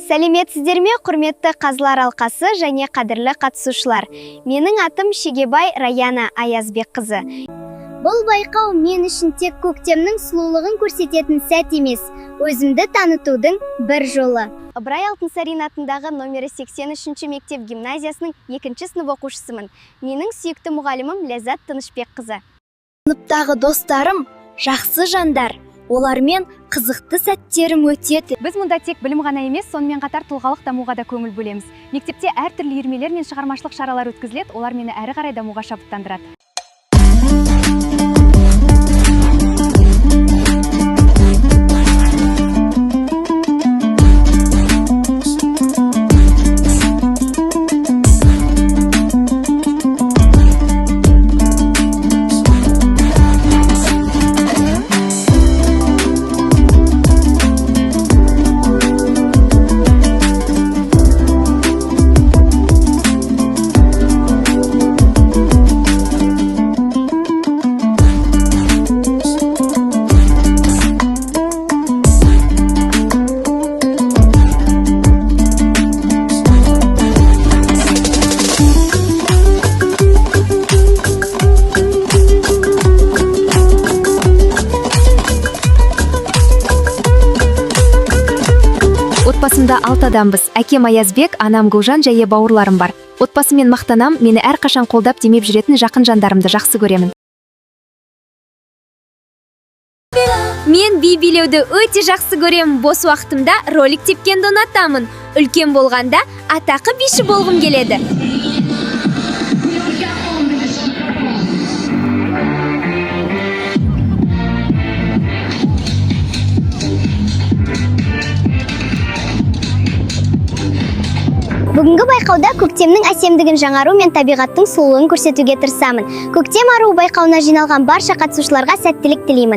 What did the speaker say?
Сәлеметсіздер ме, құрметті қазылар алқасы және қадірлі қатысушылар. Менің атым Шегебай Раяна Аязбекқызы. Бұл байқау мен үшін тек көктемнің сұлулығын көрсететін сәт емес, өзімді танытудың бір жолы. Ыбырай Алтынсарин атындағы номері 83 мектеп гимназиясының екінші сынып оқушысымын. Менің сүйікті мұғалімім Ләззат Тынышбекқызы. Сыныптағы достарым жақсы жандар. Олармен қызықты сәттерім өтеді. Біз мұнда тек білім ғана емес, сонымен қатар тұлғалық дамуға да көңіл бөлеміз. Мектепте әртүрлі үйірмелер мен шығармашылық шаралар өткізіледі, олар мені әрі қарай дамуға шабыттандырады. Отбасымда алты адамбыз. Әкем Аязбек, анам Гүлжан және бауырларым бар. Отбасыммен мақтанам, мені әрқашан қолдап демеп жүретін жақын жандарымды жақсы көремін. Мен би билеуді өте жақсы көремін. Бос уақытымда ролик тепкенді ұнатамын. Үлкен болғанда атақы биші болғым келеді. Бүгінгі байқауда көктемнің әсемдігін жаңару мен табиғаттың сұлулығын көрсетуге тырысамын. Көктем аруы байқауына жиналған барша қатысушыларға сәттілік тілеймін.